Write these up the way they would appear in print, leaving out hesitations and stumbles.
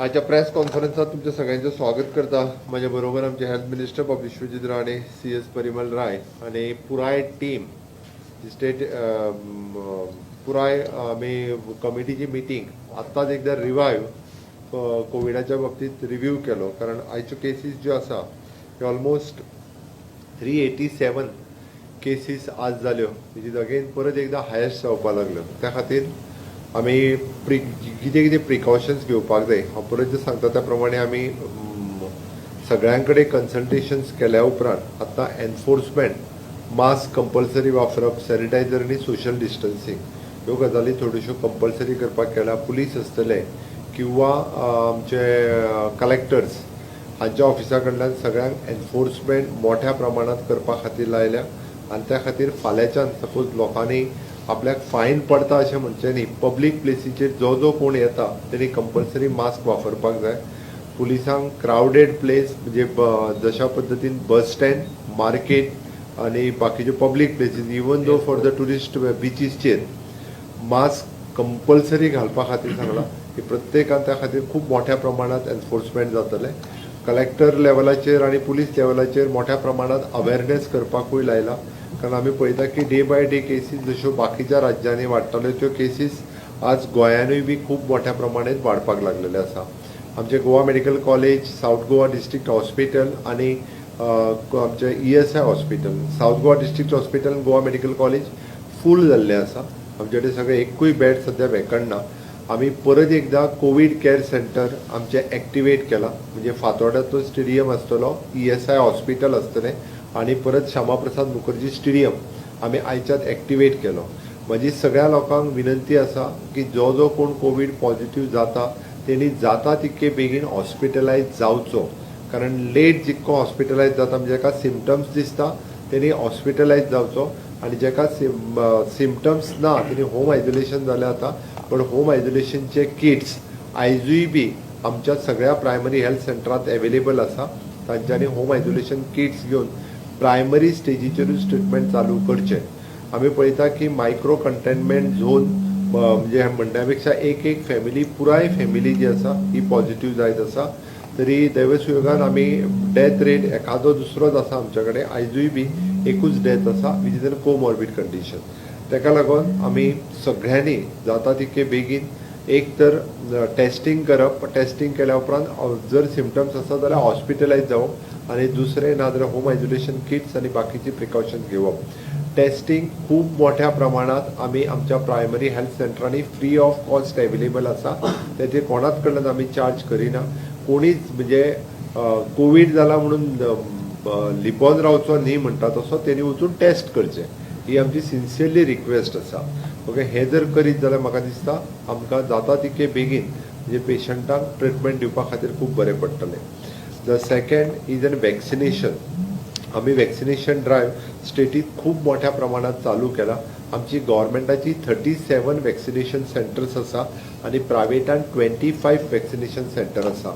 आयच्या प्रेस कॉन्फरन्सात तुमच्या सगळ्यांचं स्वागत करता. म्हज्या बरोबर आमचे हेल्थ मिनिस्टर बाब विश्वजीत राणे, सी एस परिमल राय आनी पुराय टीम स्टेट पुराय आमी कमिटीची मिटींग आत्ताच एकदा रिवायव कोविडाच्या बाबतीत रिव्यू केलो, कारण आयच्यो केसीस ज्यो आसा त्यो ऑलमोस्ट 387 केसीस आज जाल्यो, which is again परत एकदा हायस्ट जावपाक लागल्यो. त्या खातीर आमी कितें कितें प्रिकॉशन्स घेवपाक जाय, हांव परत जे सांगता त्या प्रमाणे आमी सगळ्यां कडेन कन्सल्टेशन्स केल्या उपरांत आतां एनफोर्समेंट, मास्क कंपल्सरी वापरप, सॅनिटायझर आनी सोशल डिस्टन्सींग ह्यो गजाली थोड्योश्यो कंपल्सरी करपाक केल्या. पुलीस आसतले किंवा आमचे कलेक्टर्स हांच्या ऑफिसा कडल्यान सगळ्यांक एनफोर्समेंट मोठ्या प्रमाणात करपा खातीर लायल्या. आनी त्या खातीर फाल्यांच्यान सपोज लोकांनी आपल्याक फायन पडटा अशें म्हणचें न्ही, पब्लीक प्लेसीचेर जो जो कोण येता तेणी कंपल्सरी मास्क वापरपाक जाय. पुलिसांक क्रावडेड प्लेस म्हणजे जशा पद्दतीन बस स्टँड, मार्केट आनी बाकीच्यो public places, even though for the tourist बिचीसचेर mask compulsory घालपा खातीर सांगलां की प्रत्येकान त्या खातीर खूब मोठ्या प्रमाणात एनफोर्समेंट जातलें. कलेक्टर लेवलाचेर आनी पुलीस लेवलाचेर मोठ्या प्रमाणात अवेरनेस करपाकूय लायला, कारण आमी पळयता की डे बाय डे केसीस जश्यो बाकीच्या राज्यांनी वाडटाल्यो, त्यो केसीस आज गोंयानूय बी खूब मोठ्या प्रमाणात वाडपाक लागलेले आसा. आमचे Goa medical college, south Goa district hospital आनी आमचे ESI hospital, south Goa district hospital, Goa medical college फूल जाल्ले आसा. आमचे कडेन सगळे एकूय बेड सध्या वेकंट ना. आमी परत एकदा कोवीड केअर सेंटर आमचे एक्टिवेट केला, म्हणजे फातोर्ड्याचो स्टेडियम आसतलो, ईएसआय हॉस्पिटल आसतलें आनी परत श्यामा प्रसाद मुखर्जी स्टेडियम आमी आयच्यात एक्टिवेट केलो. म्हजी सगळ्या लोकांक विनंती आसा की जो जो कोण कोवीड पॉझिटिव्ह जाता तेणी जाता तितके बेगीन हॉस्पिटलायज जावचो, कारण लेट जितको हॉस्पिटलायज जाता, म्हणजे जाका सिमटम्स दिसता तेणी हॉस्पिटलायज जावचो आनी जाका सिमटम्स ना तेणी होम आयसोलेशन जालें आतां, पण होम आयसोलेशनचे किट्स आयजूय बी आमच्या सगळ्या प्रायमरी हेल्थ सेंटरांत एवेलेबल आसा. तांच्यांनी होम आयसोलेशन किट्स घेवन प्रायमरी स्टेजीचेरूच ट्रिटमेंट चालू करचें. आमी पळयता की मायक्रो कंटेनमेंट झोन म्हणजे म्हणण्या पेक्षा एक एक फॅमिली, पुराय फॅमिली जी आसा ही पॉझिटिव्ह जायत आसा. तरी दैवसुयोगान आमी डेथ रेट एखादो दुसरोच आसा. आमच्या कडेन आयजूय बी एकूच डेथ आसा, which is an comorbid condition. ताका लागून आमी सगळ्यांनी जाता तितके बेगीन एक तर टेस्टिंग करप, टेस्टिंग केल्या उपरांत जर सिमटम्स आसा जाल्यार हॉस्पिटलायज जावप आनी दुसरें ना जाल्यार होम आयसोलेशन किट्स आनी बाकीची प्रिकॉशन घेवप. टेस्टिंग खूब मोठ्या प्रमाणात आमी आमच्या प्रायमरी हेल्थ सेंटरांनी फ्री ऑफ कॉस्ट एवेलेबल आसा. तेजेर कोणाच कडल्यान आमी चार्ज करिना. कोणीच म्हणजे कोवीड जाला म्हणून लिपोन रावचो न्ही म्हणटा तसो तेणी वचून टेस्ट करचें, ही आमची सिन्सियरली रिक्वेस्ट आसा. ओके, हें जर करीत जाल्यार म्हाका दिसता आमकां जाता तितके बेगीन म्हणजे पेशंटांक ट्रिटमेंट दिवपा खातीर खूब बरें पडटलें. The second is an vaccination. आमी वॅक्सिनेशन ड्रायव्ह स्टेटीत खूब मोठ्या प्रमाणात चालू केला. आमची गव्हर्मेंटाची 37 वॅक्सिनेशन सेंटर्स आसा आनी प्रायवेटान 25 वॅक्सिनेशन सेंटर आसा.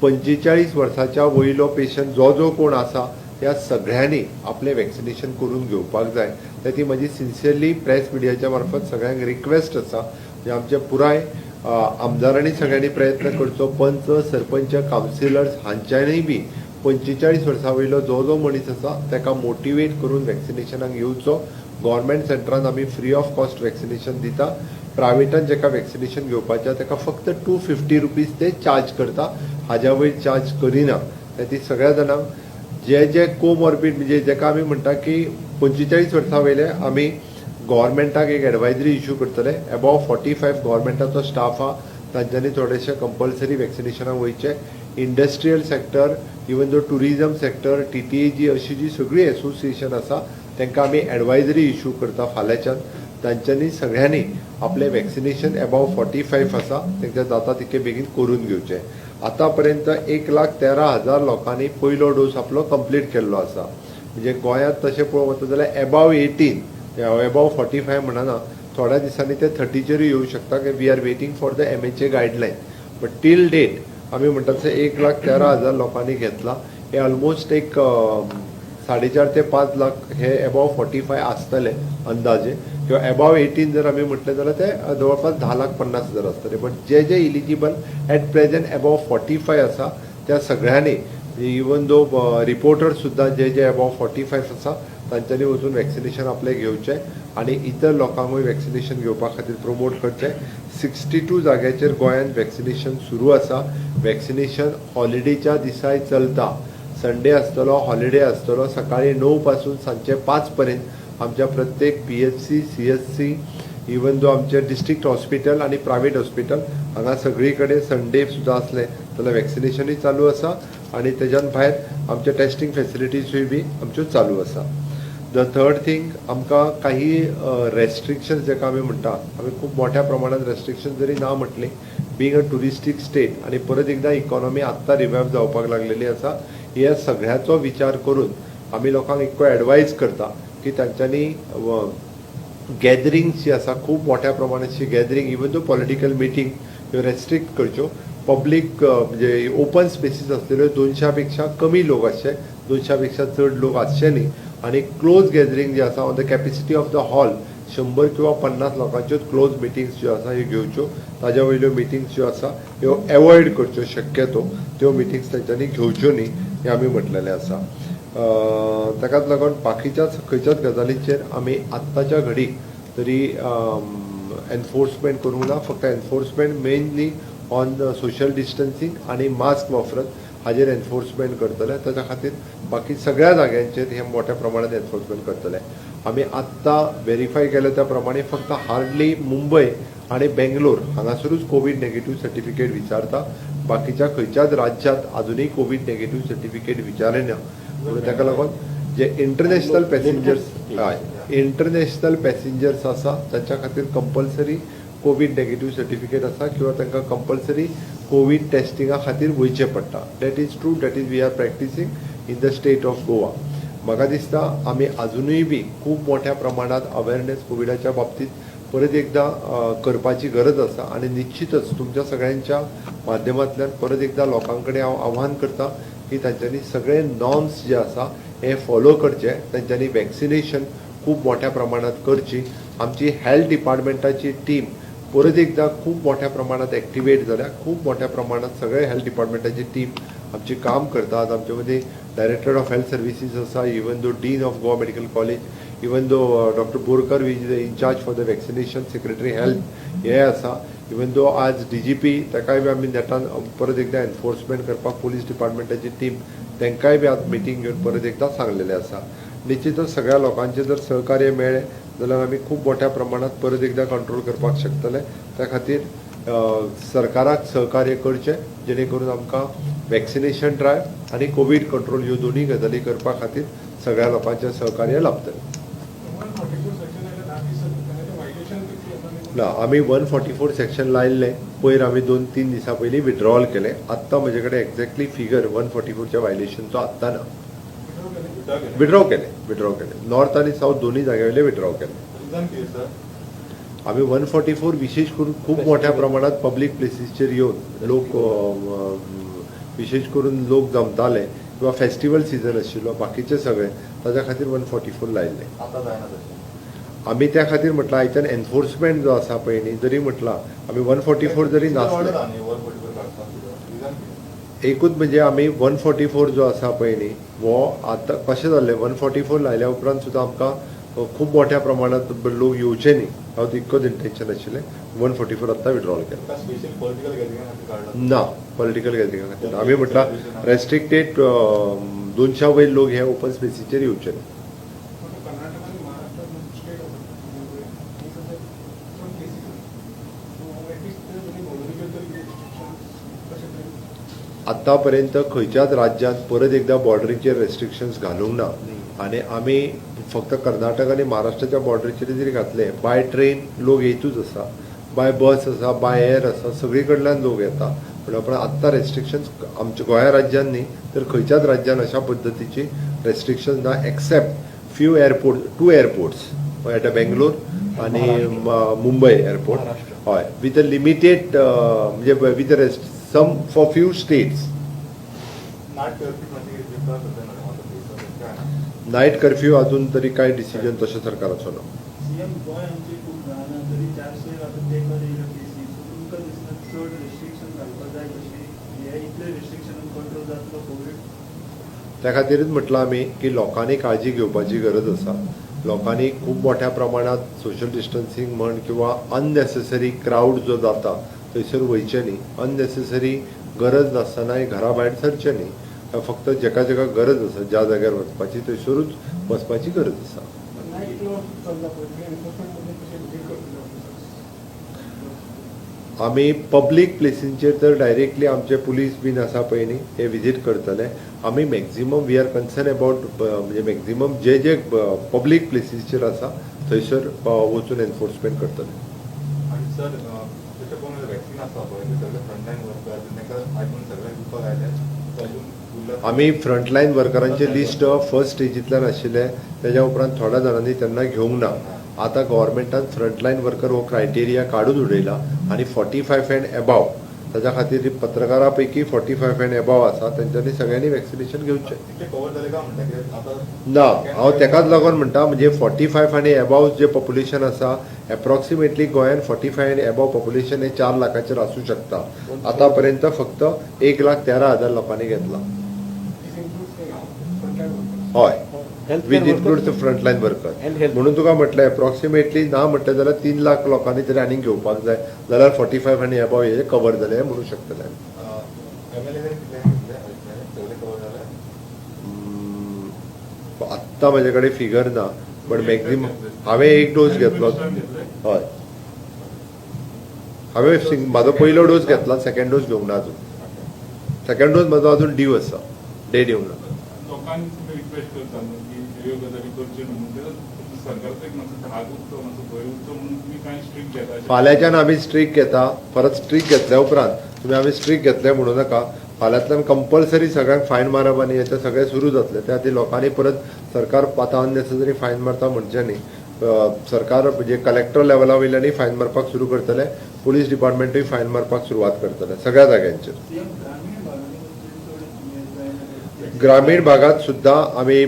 45 वर्साच्या वयलो पेशंट जो जो कोण आसा त्या सगळ्यांनी आपलें वॅक्सिनेशन करून घेवपाक जाय. तर ती म्हजी सिन्सियरली प्रेस मिडियाच्या मार्फत सगळ्यांक रिक्वेस्ट आसा. म्हणजे आमच्या पुराय आमदारांनी सगळ्यांनी प्रयत्न करचो, पंच, सरपंच, कावन्सिलर्स हांच्यांनीय बी 45 वर्सां वयलो जो जो मनीस आसा ताका मोटिवेट करून वॅक्सिनेशनाक येवचो. गव्हर्मेंट सेंटरान आमी फ्री ऑफ कॉस्ट वॅक्सिनेशन दिता. प्रायवेटान जाका वॅक्सिनेशन घेवपाचें आसा ताका फक्त 250 रुपीज ते चार्ज करता, हाज्या वयर चार्ज करिना. ती सगळ्या जाणांक जे जे कोमॉर्बीड, म्हणजे जाका आमी म्हणटा की 45 वर्सां वयले, आमी गव्हर्मेंटाक एक एडवायजरी इश्यू करतले. एबॉव 45 गव्हर्मेंटाचो स्टाफ आहा तांच्यांनी थोडेशे कंपल्सरी वॅक्सिनेशनाक वयचे. Industrial sector, even though tourism sector, TTAG, अशी जी सगळी एसोसिएशन आसा तांकां आमी एडवायजरी इश्यू करता फाल्यांच्यान. तांच्यांनी सगळ्यांनी आपलें वॅक्सिनेशन एबाव 45 आसा तांकां जाता तितके बेगीन करून घेवचें. आतां पर्यंत 1,13,000 लोकांनी पयलो डोस आपलो कंप्लीट केल्लो आसा. म्हणजे गोंयांत तशें पळोवंक वता जाल्यार एबाव 18, एबाव 45 म्हणना, थोड्या दिसांनी ते 30चेरूय येवं शकता की we are waiting for the MHA guideline, but till date आमी म्हणटात तशें 1,13,000 लोकांनी घेतला. हे ऑलमोस्ट एक 4.5 ते 5 लाख हे एबाव 45 आसतले अंदाजे. किंवा एबाव 18 जर आमी म्हटलें जाल्यार ते जवळपास 10,50,000 आसतले. But J J eligible at present above 45 आसा त्या सगळ्यांनी, इवन दो रिपोर्टर सुद्दां, जे जे एबाव 45 आसा तांच्यांनी वचून वॅक्सिनेशन आपलें घेवचें आनी इतर लोकांकूय वॅक्सिनेशन घेवपा खातीर प्रमोट करचें. 62 जाग्याचेर गोंयांत वॅक्सिनेशन सुरू आसा. वॅक्सिनेशन हॉलिडेच्या दिसाय चलता. संडे आसतलो, हॉलिडे आसतलो, सकाळी 9 पासून सांजचे 5 पर्यंत आमच्या प्रत्येक PHC, CHC, even दो आमचे डिस्ट्रिक्ट हॉस्पिटल आनी प्रायवेट हॉस्पिटल, हांगा सगळी कडेन संडे सुद्दां आसले जाल्यार वॅक्सिनेशनूय चालू आसा आनी तेज्यान भायर आमचे टेस्टिंग फेसिलिटीजूय बी आमच्यो चालू आसा. The third thing, आमकां काही रेस्ट्रिक्शन्स जाका आमी म्हणटा, आमी खूब मोठ्या प्रमाणात रेस्ट्रिक्शन जरी ना म्हटली, बींग अ ट्युरिस्टीक स्टेट आनी परत एकदां इकॉनॉमी आत्तां रिवायव जावपाक लागलेली आसा, ह्या सगळ्याचो विचार करून आमी लोकांक इतको एडवायज करता की तांच्यांनी गॅदरिंग्स जी आसा, खूब मोठ्या प्रमाणाची gathering, even though political meeting ह्यो रेस्ट्रिक्ट करच्यो. पब्लीक म्हणजे ओपन स्पेसीस आसलेल्यो 200 पेक्षा कमी लोक आसचे, 200 पेक्षा चड लोक आसचे न्ही आनी क्लोज गॅदरींग जे आसा, on the capacity of the hall, 100 किंवा 50 लोकांच्योच क्लोज मिटिंग्स ज्यो आसा ह्यो घेवच्यो. ताज्या वयल्यो मिटिंग्स ज्यो आसा ह्यो एवॉयड करच्यो, शक्यतो त्यो मिटिंग्स तांच्यांनी घेवच्यो न्ही हें आमी म्हटलेलें आसा. ताकाच लागून बाकीच्याच खंयच्याच गजालींचेर आमी आत्ताच्या घडीक तरी एनफोर्समेंट करूंक ना. फक्त enforcement mainly on social distancing आनी मास्क वापरत हाजेर एनफोर्समेंट करतले. ताच्या खातीर बाकी सगळ्या जाग्यांचेर हे मोठ्या प्रमाणात एनफोर्समेंट करतले. आमी आत्तां वेरीफाय केले त्या प्रमाणे फक्त हार्डली मुंबय आनी बेंगलोर हांगासरूच कोवीड नेगेटीव सर्टिफिकेट विचारता. बाकीच्या खंयच्याच राज्यांत अजुनूय कोवीड नेगेटीव सर्टिफिकेट विचारिना. म्हणून ताका लागून जे इंटरनॅशनल पॅसेंजर्स, हय, इंटरनॅशनल पॅसेंजर्स आसा तांच्या खातीर कंपल्सरी कोवीड नेगेटीव सर्टिफिकेट आसा किंवा तांकां कंपल्सरी कोवीड टेस्टिंगा खातीर वयचें पडटा. That is true, that is we are practicing in the state of Goa. म्हाका दिसता आमी अजुनूय बी खूब मोठ्या प्रमाणात अवेरनेस कोविडाच्या बाबतीत परत एकदां करपाची गरज आसा आनी निश्चितच तुमच्या सगळ्यांच्या माध्यमांतल्यान परत एकदां लोकां कडेन हांव आव्हान करता की तांच्यांनी सगळे नॉर्म्स जे आसा हे फॉलो करचे, तांच्यांनी वॅक्सिनेशन खूब मोठ्या प्रमाणात करची. आमची हेल्थ डिपार्टमेंटाची टीम परत एकदां खूब मोठ्या प्रमाणात एक्टिवेट जाल्या. खूब मोठ्या प्रमाणात सगळे हेल्थ डिपार्टमेंटाची टीम आमची काम करतात. आमचे मदीं डायरेक्टर ऑफ हेल्थ सर्विसीस आसा, even though dean of Goa Medical College, even though Doctor Borkar is the incharge for the vaccination, secretary health हे आसा, इवन दो आज डीजीपी ताकाय बी आमी नेटान परत एकदां एनफोर्समेंट करपाक पुलीस डिपार्टमेंटाची टीम तांकांय बी आज मिटींग घेवन परत एकदां सांगलेलें आसा. निश्चितच सगळ्या लोकांचें जर सहकार्य मेळ्ळें जाल्यार आमी खूब मोठ्या प्रमाणात परत एकदां कंट्रोल करपाक शकतले. त्या खातीर सरकाराक सहकार्य करचें, जेणे करून आमकां वॅक्सिनेशन ड्रायव्ह आनी कोवीड कंट्रोल ह्यो दोनूय गजाली करपा खातीर सगळ्या लोकांचें सहकार्य लाभतलें. 144 सेक्शन आयल्या 10 दीस जाले, व्हायलेशन कितली आसा? ना, आमी 144 सेक्शन लायल्लें पयर, आमी 2-3 दिसां पयलीं विड्रॉल केलें. आत्तां म्हजे कडेन एक्झॅक्टली फिगर 144च्या व्हायलेशनचो आत्तां ना. विड्रॉ केलें, विड्रॉ केलें. नॉर्थ आनी सावथ दोनूय जाग्या वयले विड्रॉ केलें. रिझन कितें सर? आमी 144 विशेश करून खूब मोठ्या प्रमाणात पब्लीक प्लेसीसचेर येवन लोक, विशेश करून लोक जमताले किंवा फेस्टिवल सिजन आशिल्लो, बाकीचे सगळे, ताच्या खातीर 144 लायल्ले. आतां जायना तशें? आमी त्या खातीर म्हटलां, आयच्यान एनफोर्समेंट जो आसा पळय न्ही, जरी म्हटलां आमी 144 जरी नासलें ऑर्डर आहा न्ही 144 काडपाक, रिझन कितें? एकूच म्हणजे आमी 144 जो आसा पळय न्ही, हो आतां कशें जाल्लें, 144 लायल्या उपरांत सुद्दां आमकां खूब मोठ्या प्रमाणात लोक येवचे न्ही, हांव तितकोच इंटेन्शन आशिल्लें. 144 आत्तां विड्रॉल केलें. का स्पेशल पॉलिटिकल गॅदरिंगा खातीर काडला? ना, पॉलिटिकल गॅदरिंगा खातीर आमी म्हटलां रेस्ट्रिक्टेड 200 वयर लोक हे ओपन स्पेसीचेर येवचे न्ही. कर्नाटक आनी महाराष्ट्र स्टेट आसा थंय सद्या चड केसीस आसा, सो एटलिस्ट ते बॉर्डरीचेर तरी कितें रिस्ट्रिक्शन कशें तरी? आतापर्यंत खंयच्याच राज्यांत परत एकदां बॉर्डरीचेर रेस्ट्रिक्शन्स घालूंक ना आनी आमी फक्त कर्नाटक आनी महाराष्ट्राच्या बॉर्डरीचेर जरी घातले, बाय ट्रेन लोक येतूच आसा, बाय बस आसा, बाय एअर आसा, सगळी कडल्यान लोक येता. म्हणल्यार पण आत्तां रेस्ट्रिक्शन्स आमच्या गोंया राज्यान न्ही तर खंयच्याच राज्यान अशा पद्दतीची रेस्ट्रिक्शन ना, except few airport, two airports at Bangalore आनी मुंबय एअरपोर्ट. हय, विथ अ लिमिटेड, म्हणजे with rest some for few states. Night curfew मातशें प्रिफर करता काय ना? नायट कर्फ्यू अजून तरी काय डिसिजन तशें सरकाराचो ना. सी सीएम, गोंय आमचें खूब ल्हान आहा, तरी 400 आतां तेंकर येयल्या केसी. सो तुमकां दिसना चड रेस्ट्रिक्शन घालपाक जाय कशी? हे इतले रेस्ट्रिक्शनान कंट्रोल जातलो कोवीड? त्या खातीरच म्हटलां आमी की लोकांनी काळजी घेवपाची गरज आसा. लोकांनी खूब मोठ्या प्रमाणात सोशल डिस्टन्सींग म्हण किंवा अननेसेसरी क्रावड जो जाता थंयसर वयचें न्ही, अननेसेसरी गरज नासतनाय घरा भायर सरचें न्ही. फक्त जेका जेका गरज आसा ज्या जाग्यार वचपाची थंयसरूच वचपाची गरज आसा. नायट लॉ चल्ला पळय, एनफोर्समेंट मध्ये कशें विजीट करतले ऑफिसर्स? आमी पब्लीक प्लेसींचेर तर डायरेक्टली आमचे पुलीस बीन आसा पळय न्ही, ते विजीट करतले. आमी maximum we are concern about, म्हणजे मॅक्झिमम जे जे पब्लीक प्लेसीचेर आसा थंयसर वचून एनफोर्समेंट करतले. आनी सर, तशें पळोवंक गेल्यार वॅक्सिन आसा पळय, ते सगळे फ्रंटलायन वर्कर, तांकां आयज सगळ्यांक दिवपाक आयले, अजून उरला. आमी फ्रंटलायन वर्करांचे लिस्ट फर्स्ट स्टेजींतल्यान आशिल्ले, तेज्या उपरांत थोड्या जाणांनी तेन्ना घेवंक ना. आतां गव्हर्मेंटान फ्रंटलायन वर्कर हो क्रायटेरिया काडून उडयला आनी 45 एंड एबाव, ताच्या खातीर पत्रकारां पैकी 45 एंड एबाव आसा तेंच्यांनी सगळ्यांनी वॅक्सिनेशन घेवचें. तितले कवर जाले काय म्हणटा, कित्याक आतां ना, हांव तेकाच लागून म्हणटा, म्हणजे 45 आनी एबाव जे पॉप्युलेशन आसा, एप्रॉक्सिमेटली गोंयान 45 आनी एबाव पॉप्युलेशन हे 4 लाखाचेर आसूं शकता. आतां पर्यंत फक्त 1,13,000 लोकांनी घेतला. This includes frontline workers? हय. Healthcare with workers includes frontline worker. And health. म्हणून तुका म्हटलें, एप्रॉक्सिमेटली ना म्हटलें जाल्यार 3 लाख लोकांनी तरी आनीक घेवपाक जाय, जाल्यार 45 आनी एबाव हे कवर जाले हे म्हणू शकतले आमी. एमएलए कितले घेतले? सगळे कवर जाले? आत्तां म्हजे कडेन फिगर ना, बट मॅक्झिमम हांवें एक डोस घेतलो. हय, हांवें म्हाजो पयलो डोस घेतला, सेकंड डोस घेवंक ना अजून. सेकंड डोस म्हजो अजून ड्यू आसा, डेट येवंक ना. लोकांक तुमी रिक्वेस्ट करता न्हू की ह्यो गजाली करच्यो न्हू म्हणून, सरकारचो एक मातसो धाक उरचो, मातसो भंय उरचो म्हणून तुमी कांय स्ट्रीक घेता अशें? फाल्यांच्यान आमी स्ट्रीक घेता. परत स्ट्रीक घेतल्या उपरांत तुमी आमी स्ट्रीक घेतले म्हणू नाका. फाल्यांतल्यान कंपल्सरी सगळ्यांक फायन मारप आनी हें सगळें सुरू जातलें. त्या खातीर लोकांनी परत सरकार आतां अननेसेसरी फायन मारता म्हणचें न्ही. सरकार म्हणजे कलेक्टर लेवला वयल्यानूय फायन मारपाक सुरू करतले, पुलीस डिपार्टमेंटूय फायन मारपाक सुरवात करतले सगळ्या जाग्यांचेर. सीएम, ग्रामीण भागांनी चड हें जायना. ग्रामीण भागात सुद्दां आमी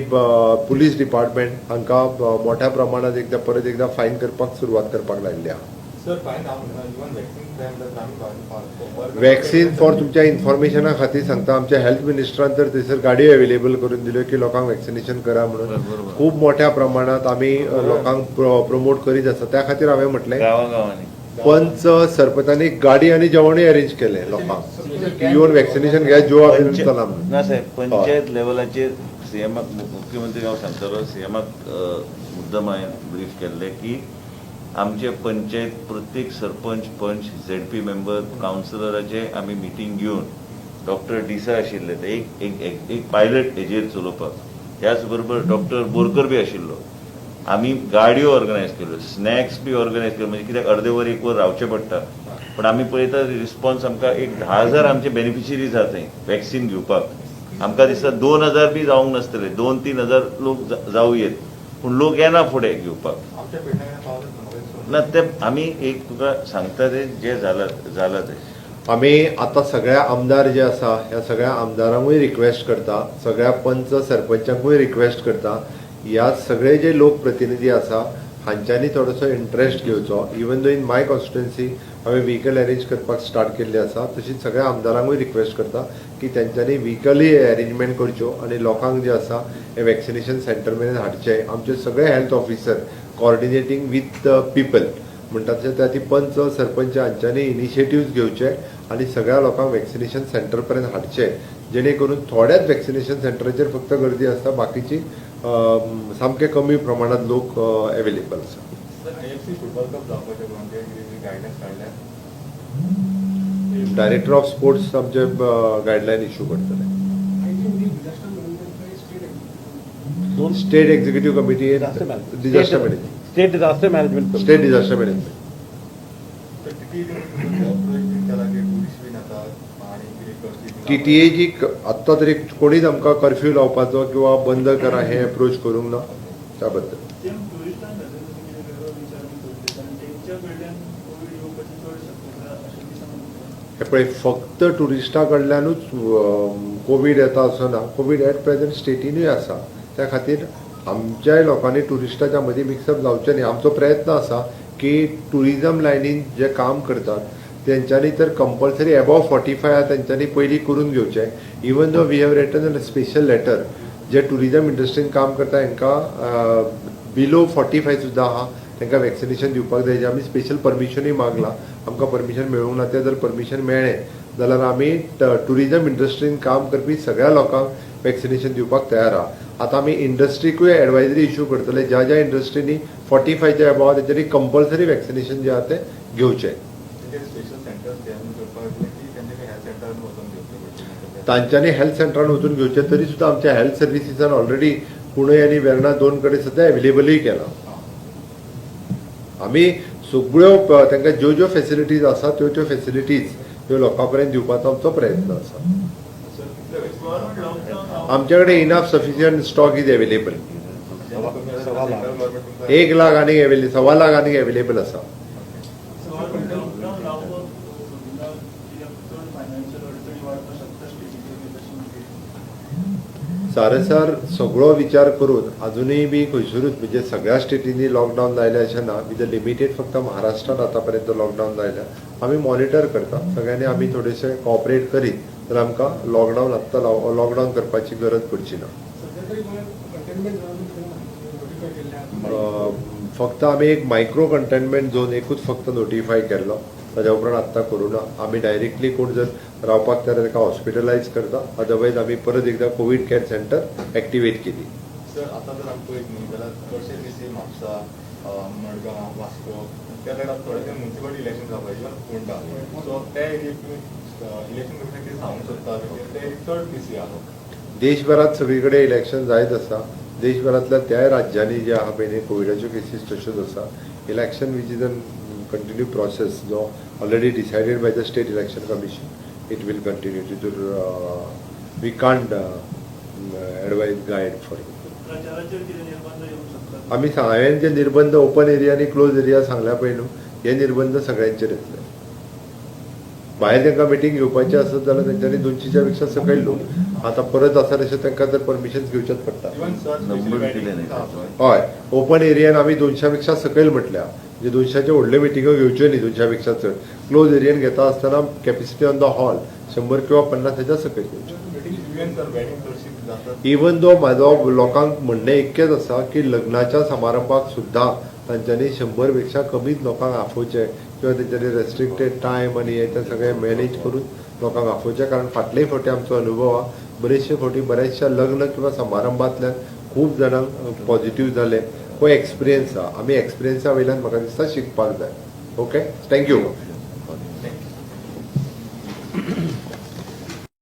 पुलीस डिपार्टमेंट हांकां मोठ्या प्रमाणात एकदां परत एकदां फायन करपाक सुरवात करपाक लायिल्ली आहा. सर, फायन हांव म्हणना, इवन वॅक्सिन जाय म्हणल्यार ग्रामीण भागांनी. वॅक्सिन फॉर तुमच्या इन्फॉर्मेशना खातीर सांगता, आमच्या हेल्थ मिनिस्टरान तर थंयसर गाडयो अवेलेबल करून दिल्यो की लोकांक वॅक्सिनेशन करा म्हणून. खूब मोठ्या प्रमाणात आमी लोकांक प्रमोट करीत आसा. त्या खातीर हांवें म्हटलें, गांवागांवांनी पंच सरपंचांनी गाडी आनी जेवणूय अरेंज केलें लोकांक, येवन वॅक्सिनेशन घे, जिवा चला म्हणून. ना साहेब, पंचायत लेवलाचेर सीएमाक, मुख्यमंत्री हांव सांगतलो, सीएमाक मुद्दम हांवें ब्रीफ केल्लें की आमचे पंचायत प्रत्येक सरपंच, पंच, झेडपी मेंबर, कावन्सिलराचे आमी मिटींग घेवन, डॉक्टर डिसा आशिल्ले, ते एक एक एक एक पायलट हेजेर चलोवपाक, त्याच बरोबर डॉक्टर बोरकर बी आशिल्लो. आमी गाडयो ऑर्गनायज केल्यो, स्नॅक्स बी ऑर्गनायज केल्यो. म्हणजे कित्याक अर्दे वर एक वर रावचें पडटा, पण आमी पळयता रिस्पॉन्स आमकां एक 10,000 आमचे बेनिफिशरीज आहा थंय वॅक्सिन घेवपाक. आमकां दिसता 2000 बी जावंक नासतले, 2-3 हजार लोक जावं येत, पूण लोक येना फुडें घेवपाक. आमच्या पेडण्यां पावले? ना, ते आमी एक तुका सांगता, ते जे जाला जाला ते. आमी आतां सगळ्या आमदार जे आसा, ह्या सगळ्या आमदारांकूय रिक्वेस्ट करता, सगळ्या पंच सरपंचांकूय रिक्वेस्ट करता, ह्या सगळे जे लोकप्रतिनिधी आसा हांच्यांनी थोडोसो इंट्रस्ट घेवचो. Even though in my constituency हांवें व्हिकल अरेंज करपाक स्टार्ट केल्ली आसा, तशीच सगळ्या आमदारांकूय रिक्वेस्ट करता की तेंच्यांनी व्हिकलय अरेंजमेंट करच्यो आनी लोकांक जे आसा हे वॅक्सिनेशन सेंटर मेरेन हाडचे. आमचे सगळे health officer coordinating with the people म्हणटा तशें त्या ती पंच सरपंच हांच्यांनी इनिशिएटिव्ज घेवचे आनी सगळ्या लोकांक वॅक्सिनेशन सेंटर पर्यंत हाडचे, जेणे करून थोड्याच वॅक्सिनेशन सेंटराचेर फक्त गर्दी आसता, बाकीची सामके कमी प्रमाणात लोक अवेलेबल आसा. सर, आयएफसी फुटबॉल कप जावपाचे गोंयचे, कितें गायडन्स काडल्या? डायरेक्टर ऑफ स्पोर्ट्स आमचे गायडलायन इश्यू करतले. I think the disaster management state दोन state executive committee. Disaster management. Disaster management. State disaster management. State disaster management. तर टीटीए अप्रोच बीन केला की टुरिस्ट बीन येतात आनी कितें कर्फ्यू? टीटीएची आत्तां तरी कोणीच आमकां कर्फ्यू लावपाचो किंवा बंद करा हे अप्रोच करूंक ना त्या बद्दल. सेम टुरिस्टां खातीर तुमी कितें वेगळो विचार बी करते, कारण तेंच्या कडल्यान कोवीड येवपाची चड शक्यता अशें दिसना तुमकां? हे पळय, फक्त ट्युरिस्टा कडल्यानूच कोवीड येता असो ना. कोवीड एट प्रेझेंट स्टेटीनूय आसा. त्या खातीर आमच्याय लोकांनी ट्युरिस्टाच्या मदीं मिक्सअप जावचें न्ही. आमचो प्रयत्न आसा की ट्युरिजम लायनीन जे काम करतात तेंच्यांनी तर कंपल्सरी एबोव 45 तेंच्यांनी पयलीं करून घेवचें. Even though we have written a special letter, J tourism इंडस्ट्रीन काम करता हांकां बिलो 45 सुद्दां आहा तांकां वॅक्सिनेशन दिवपाक जाय, जें आमी स्पेशल परमिशनूय मागलां. आमकां परमिशन मेळूंक ना. तें जर परमिशन मेळ्ळें जाल्यार आमी ट्युरिजम इंडस्ट्रीन काम करपी सगळ्या लोकांक वॅक्सिनेशन दिवपाक तयार आहा. आतां आमी इंडस्ट्रीकूय एडवायजरी इश्यू करतले, ज्या ज्या इंडस्ट्रींनी 45च्या एबोव आहा तेंच्यांनी कंपल्सरी वॅक्सिनेशन जें आहा तें घेवचें. तेंचे स्पेशल सेंटर्स तयार करपाक जाय की तेंचे हेल्थ सेंटरान वचून घेवचें पडटलें? तांच्यांनी हेल्थ सेंटरान वचून घेवचें, तरी सुद्दां आमच्या हेल्थ सर्विसीसान ऑलरेडी कुणय आनी वेर्णा दोन कडेन सद्या एवेलेबलूय केलां. आमी सगळ्यो तांकां ज्यो ज्यो फेसिलिटीज आसा त्यो त्यो फेसिलिटीज ह्यो लोकां पर्यंत दिवपाचो आमचो प्रयत्न आसा. सर, कितले गव्हर्नमेंट लॉकडावन आमचे कडेन enough sufficient stock is available. Government 1 lakh आनीक एवेले 1.25 लाख आनीक एवेलेबल आसा. गव्हर्नमेंट लॉकडावन लावपाक सोदिना कित्याक चड फायनान्शियल अडचणी वाडपाक शकता स्टेटीच्यो बी तशें म्हणजे? सारसार सगळो विचार करून अजुनूय बी खंयसरूच म्हणजे सगळ्या स्टेटींनी लॉकडावन लायलें अशें ना. विथ लिमिटेड फक्त महाराष्ट्रान आतां पर्यंत लॉकडावन लायल्या. आमी मॉनिटर करता. सगळ्यांनी आमी थोडेशे कॉपरेट करीत तर आमकां लॉकडावन आत्तां लॉकडावन करपाची गरज पडची ना. सध्या तरी गोंयांत कंटेनमेंट झोन नोटिफाय केल्ले आहा. फक्त आमी एक मायक्रो कंटेनमेंट झोन एकूच फक्त नोटिफाय केल्लो. ताज्या उपरांत आत्तां करूं ना. आमी डायरेक्टली कोण जर रावपाक तयार ताका हॉस्पिटलायज करता, अदरवायज आमी परत एकदां कोवीड कॅर सेंटर एक्टिवेट केली. सर, आतां जर आमी पळयत न्ही जाल्यार चडशे केसी म्हापसा, मडगांव, वास्को, त्या सायडान थोडे मुन्सिपालिटी इलेक्शन जावपाक, इवन फोंडा. सो त्या एरियेक तुमी इलेक्शन कमिशन कितें सांगूंक सोदता? म्हणजे ते एरियेक चड केसी आहा. देशभरात सगळी कडेन इलेक्शन जायत आसा. देशभरांतल्या त्याय राज्यांनी जे आहा पळय न्ही कोविडाच्यो केसीस तश्योच आसा. Election which is an continue process जो already decided by the State Election Commission, it will continue. तितूर we can't advise guide for. प्रचाराचेर कितें निर्बंध येवंक शकतात? आमी हांवें जे निर्बंध ओपन एरिया आनी क्लोज एरिया सांगल्या पळय न्हू, हे निर्बंध सगळ्यांचेर येतले. भायर तांकां मिटींग घेवपाची आसत जाल्यार तेंच्यांनी 200च्या पेक्षा सकयल लोक आतां परत आसा तशें तांकां तर परमिशन घेवचेंच पडटा. इवन सर, नंबर दिले न्ही. हय, ओपन एरियान आमी 200 पेक्षा सकयल म्हटल्या, म्हणजे 200च्यो व्हडल्यो मिटिंगो घेवच्यो न्ही 200 पेक्षा चड. क्लोज एरियन घेता आसतना कॅपेसिटी ऑन the hall 100 किंवा 50 हेच्या सकयल घेवच्यो. इवन सर, वेडिंग चडशी जातात. इवन दो म्हाजो लोकांक म्हणणें इतकेंच आसा की लग्नाच्या समारंभाक सुद्दां तांच्यांनी 100 पेक्षा कमीच लोकांक आफोवचें किंवा तेंच्यांनी रेस्ट्रिक्टेड टायम आनी हें तें सगळें मॅनेज करून लोकांक आफोवचें, कारण फाटले फावटी आमचो अनुभव आहा, बरेचशे फावटी बऱ्याचशा लग्न किंवा समारंभांतल्यान खूब जाणांक पॉझिटीव जाले. हो एक्सपिरियन्स आहा. आमी एक्सपिरियन्सा वयल्यान म्हाका दिसता शिकपाक जाय. Okay, thank you. Thank you.